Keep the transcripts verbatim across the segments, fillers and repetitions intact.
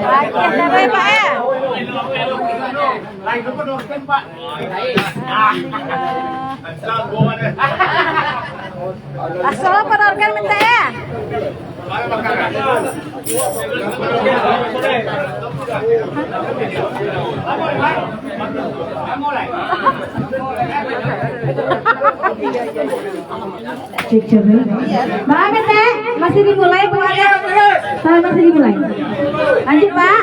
Lagi ada, Pak, ya? Asal apa organ minta, ya? Cek, cek, eh. Baa, Teh? Masih dimulai, Bu, ya? Teh, masih dimulai. Lanjut, Pak.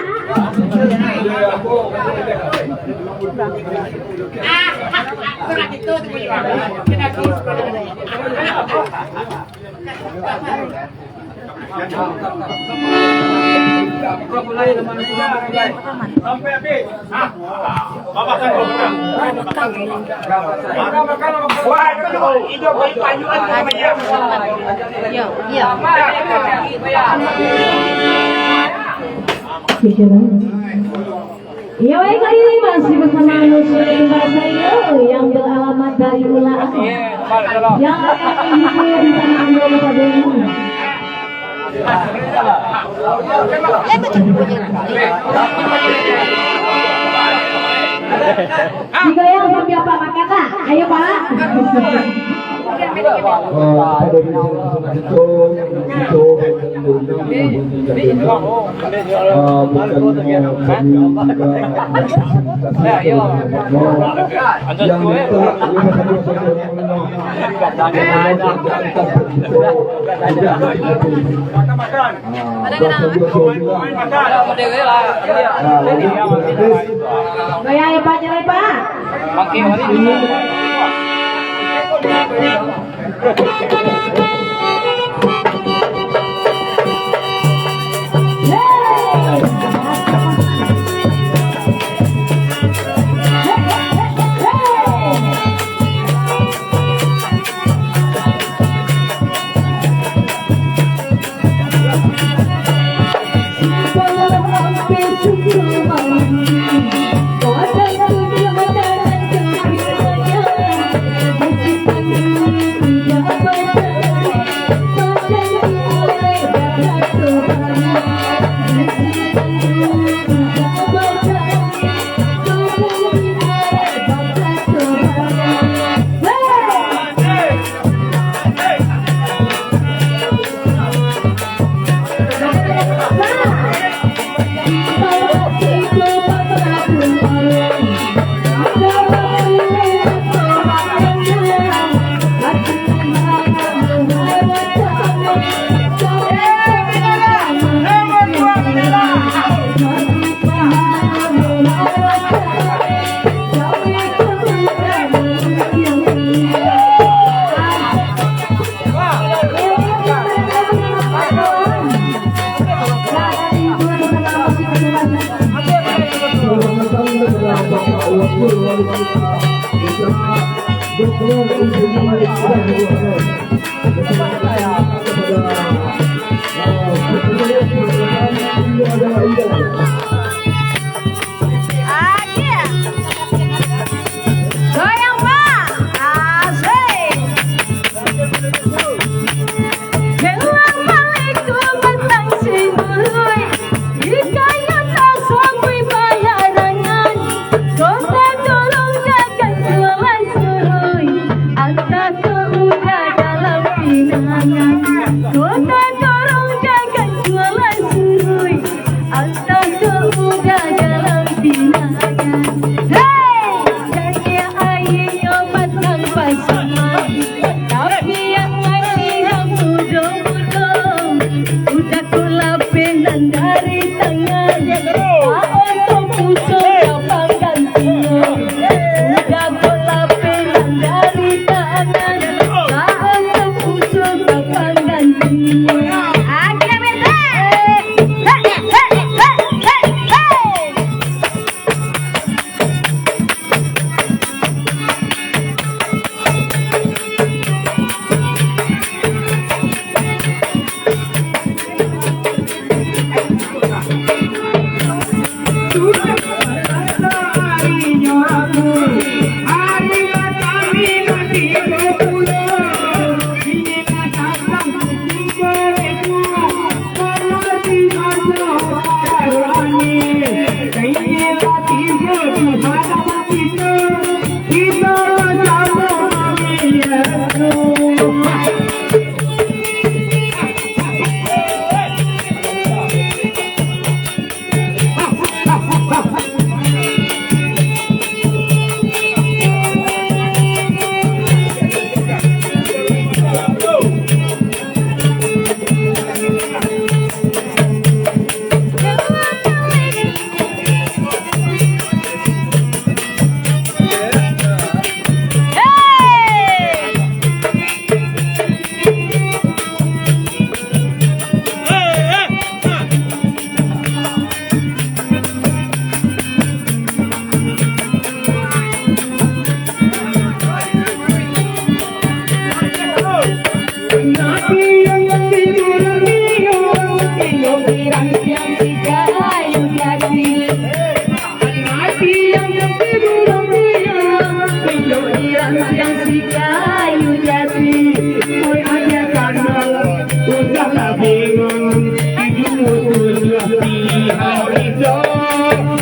Iyo, iyo. Iyo, baiklah, ini masih bersama Nusri Timbar Sayo yang beralamat dari Ulaang. Yang ada di Tanah Ambo, Kota Deli. Digoyang sampai apa makan, nak? Ayo, Pak. Eh, pada kesempatan itu, untuk mengundang, eh, bukannya kami juga memfasilitasi, yang minta, yang Goyang, Pak, goyang, Pak. Goyang, Pak. Asik. Jalan baliak batang sinuruik, di kayu tasabuik balarangan. Kota tolong jaga surai suruik, antah kau udah dalam pinangan. Kota tolong jaga surai suruik, antah kau udah dalam pinangan. Hei! Jadi aia nyo batang pasaman, tapi yang ngasih yang mudo-mudo. Udah ko lapeh nan dari tangan, Pak Oto Puso ka panggantinyo. Udah ko lapeh nan dari tangan, Pak Oto Puso ka panggantinyo. Akhirnya, hei! Hei, hei, hei, hei, hei!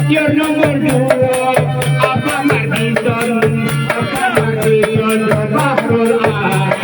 Yo nomor duo, Abah Mardison, Abah Mardison, Bahrul Alam.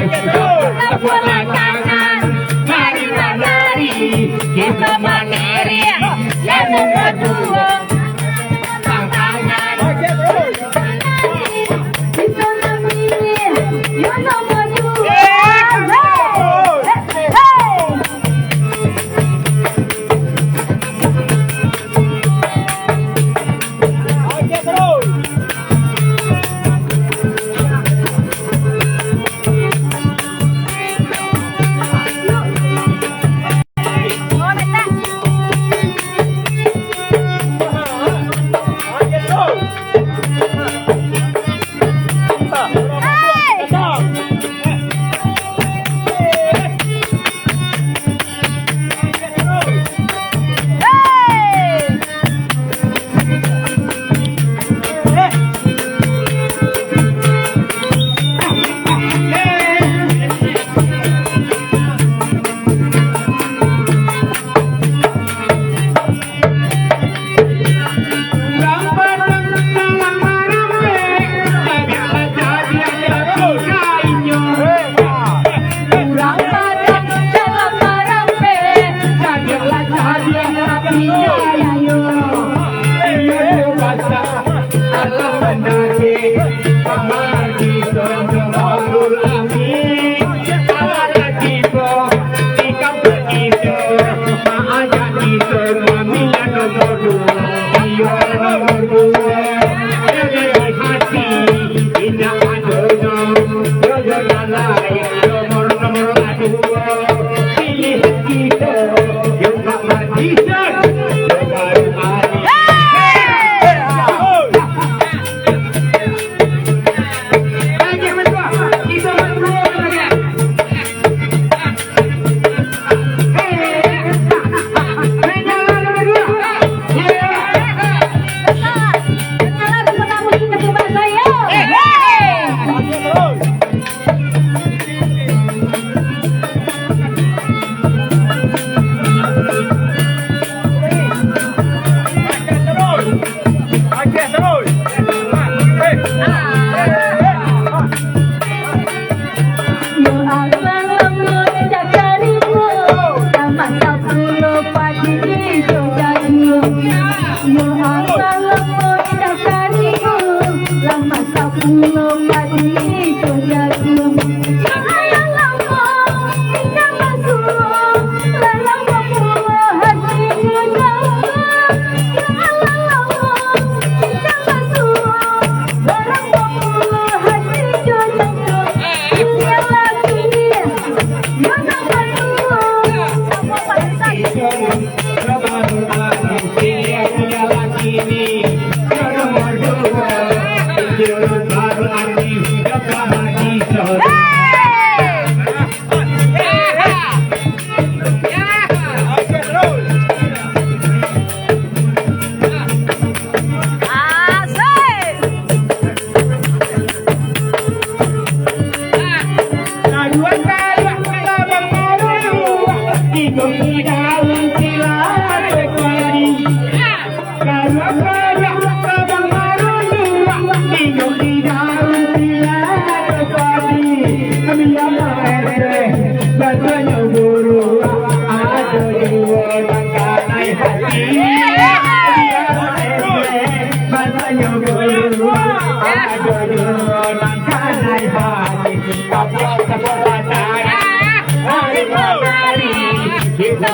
Kita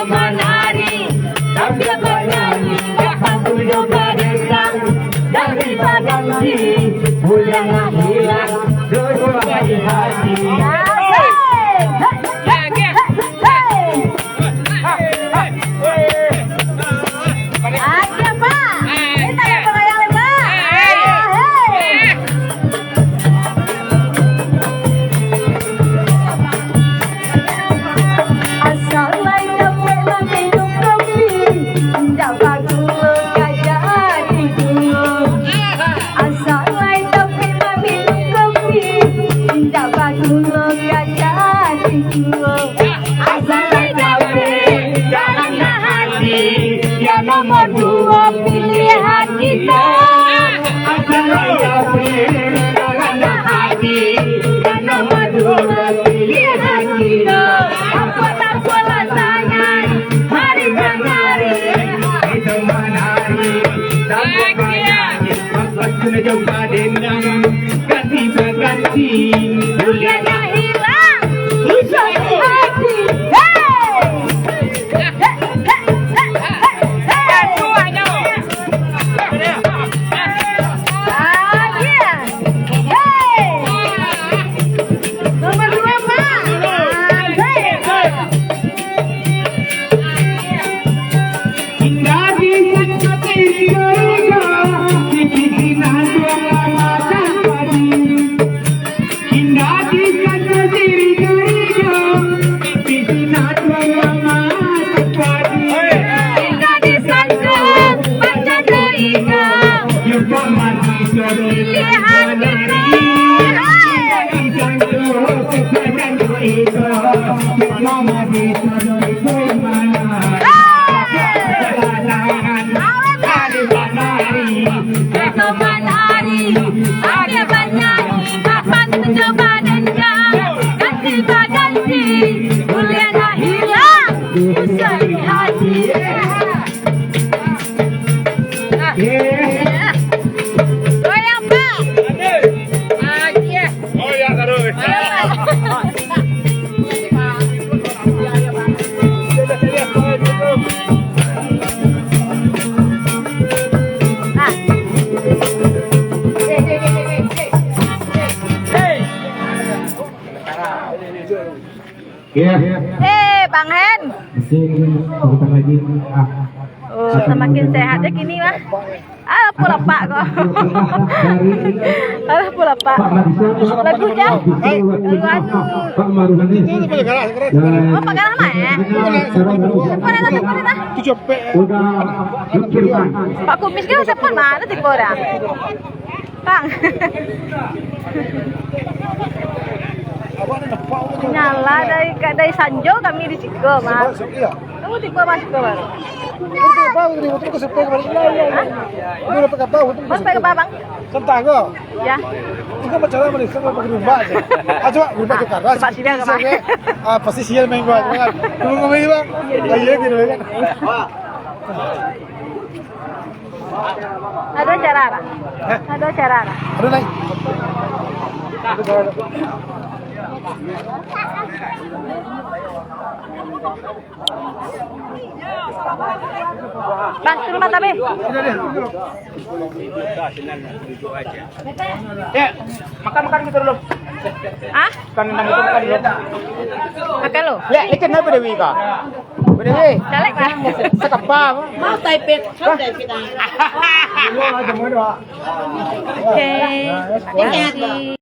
bernyanyi, tak satu juga datang dari Padang Sih, pulang hilang, duduk di hati. Asik. Hei, hei, hei, hei. Aja, Pak. Minta yang kebayang, Pak. Hei. Asal lai dapek maminum kopi, indak bagulo ka jadi gulo. Asal lai dapek maminum Buliahnya hilang, susah di hati. Hei! Hei, hei, hei, hei, hei. Ah, iya. Hei! Nomor dua, Pak. Ah, hei. Indah di kaki tiga, di pimpinan dua mata padi. Indah di kaki tiga, di pimpinan dua mata padi. Indah di sanjung panjang tiga, pilihan kita. Hai. Beto manari, sambil banyanyi, kapan ku coba dendam, ganti baganti, buliahnya hilang, susah di hati. Goyang, Pak. Ah, iya. Oh, ya, taruh. Iya. Eh, Bang Hen. Masih, sebentar lagi. Ah. Oh, samakin sehat ya kini, Bang. Ah, pula Pak kok. Ah, pula Pak. Lagunya, lagu anu. Oh, Pak Karahma, ya? Siapa dah, siapa dah? Pak Kumis kan siapa, mana tipe orang? Bang. Nyala dari, dari Sanjo kami di Ciko, Mas. Kamu tipe Mas Ciko baru? Iya, iya. Hah? Bang, pakai apa, Bang? Tentang kau. Ya. Itu kan pacaran sama Rizky, sama pakai rumah aja. Ah, coba rumah ke Karas, coba sini, coba. Ah, pasti sial main gua, kan? Tunggu kembali, Bang. Ah, iya, gitu, kan? Ada acara apa? Hah? Ada acara apa? Ada naik. Bang, turun mata, Be. Ya, makan, makan kita dulu. Ah? Makan, makan kita makan dulu. Makan lo. Lek, lek, kenapa Dewi, Kak? Dewi. Caleg lah. Sakapa, apa? Mau taipik, mau taipik. Oke. Terima kasih.